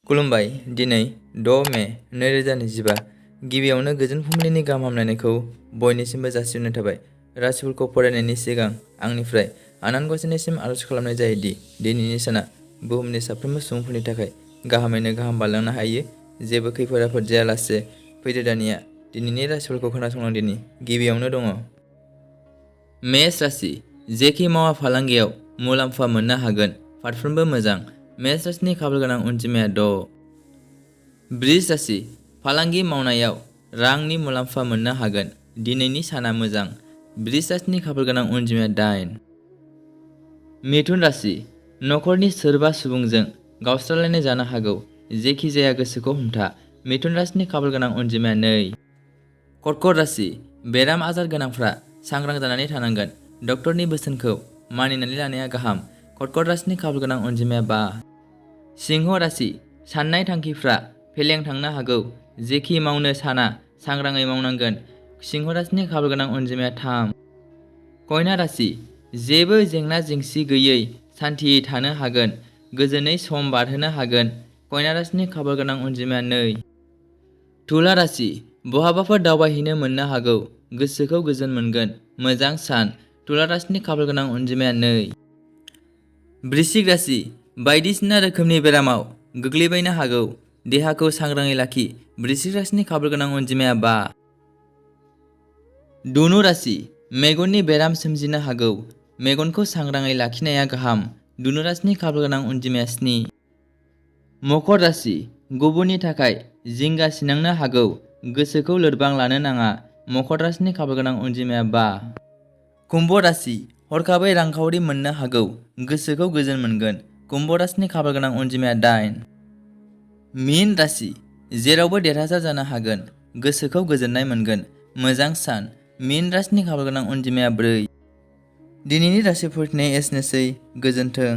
खुलुमबाय। दिनै 6 मे 2025 गिबियावनो गोजोन फुंबिलिनि गाहाम हामलायनायखौ बयनिसिमबो जासिहरनाय थाबाय। राशिफोरखौ फरायनायनि सिगां आंनिफ्राय आनान गसाइनिसिम आरज खालामनाय जायोदि दिनैनि साना बुहुमनि साफ्रोमबो सुबुंफोरनि थाखाय गाहामैनो गाहाम बारलांनो हायो। जेबो खैफोद आफोद जायालासे फैदो दानिया दिनैनि राशिफोरखौ खोनासंलांदिनि। गिबियावनो दङ मेष राशि। जेखि मावा फालांगियाव मुलाम्फा मोननो हागोन, फारफ्रोमबो मोजां। मेष राशिनि खाफालगोनां अनजिमाया 6। बृष राशि। फालांगि मावनायाव रांनि मुलाम्फा मोननो हागोन, दिनैनि साना मोजां। बृष राशिनि खाफालगोनां अनजिमाया 8। मिथुन राशि। नखरनि सोरबा सुबुंजों गावस्रालायनाय जानो हागौ, जेखि जाया गोसोखौ हमथा। मिथुन राशिनि खाफालगोनां अनजिमाया 2। कर्कट राशि। बेराम आजार गोनांफ्रा सांग्रां जानानै थानांगोन, डक्टरनि बोसोनखौ मानिनानै लानाया गाहाम। कर्कट राशिनि खाफालगोनां अनजिमाया 5। सिंह राशि। साननाय थांखिफ्रा फेलें थांनो हागौ, जेखि मावनो साना सांग्राङै मावनांगोन। सिंह राशिनि खाफालगोनां अनजिमाया 3। कन्या राशि। जेबो जेंना जेंसि गैयै सान्थियै थानो हागोन, गोजोनै सम बारहोनो हागोन। कन्या राशिनि खाफालगोनां अनजिमाया 2। तुला राशि। बहाबाफोर दावबायहैनो मोननो हागौ, गोसोखौ गोजोन मोनगोन, मोजां सान। तुला राशिनि खाफालगोनां अनजिमाया 2। वृश्चिक राशि। बायदिसिना रोखोमनि बेरामाव गोग्लैबायनो हागौ, देहाखौ सांग्राङै लाखि। वृश्चिक राशिनि खाफालगोनां अनजिमाया 5। धनु राशि। मेगननि बेराम सोमजिनो हागौ, मेगनखौ सांग्राङै लाखिनाया गाहाम। धनु राशिनि खाफालगोनां अनजिमाया 7। मकर राशि। गुबुननि थाखाय जिंगा सिनांनो हागौ, गोसोखौ लोरबां लानो नाङा। मकर राशिनि खाफालगोनां अनजिमाया 5। कुम्भ राशि। हरखाबै रांखावरि मोननो हागौ, गोसोखौ गोजोन मोनगोन। कुम्भ राशिनि खाफालगोनां अनजिमाया 8। मीन राशि। जेरावबो देरहासार जानो हागोन, गोसोखौ गोजोननाय मोनगोन, मोजां सान। मीन राशिनि खाफालगोनां अनजिमाया 4। दिनैनि राशिफोरनि एसेनोसै। गोजोन्थों।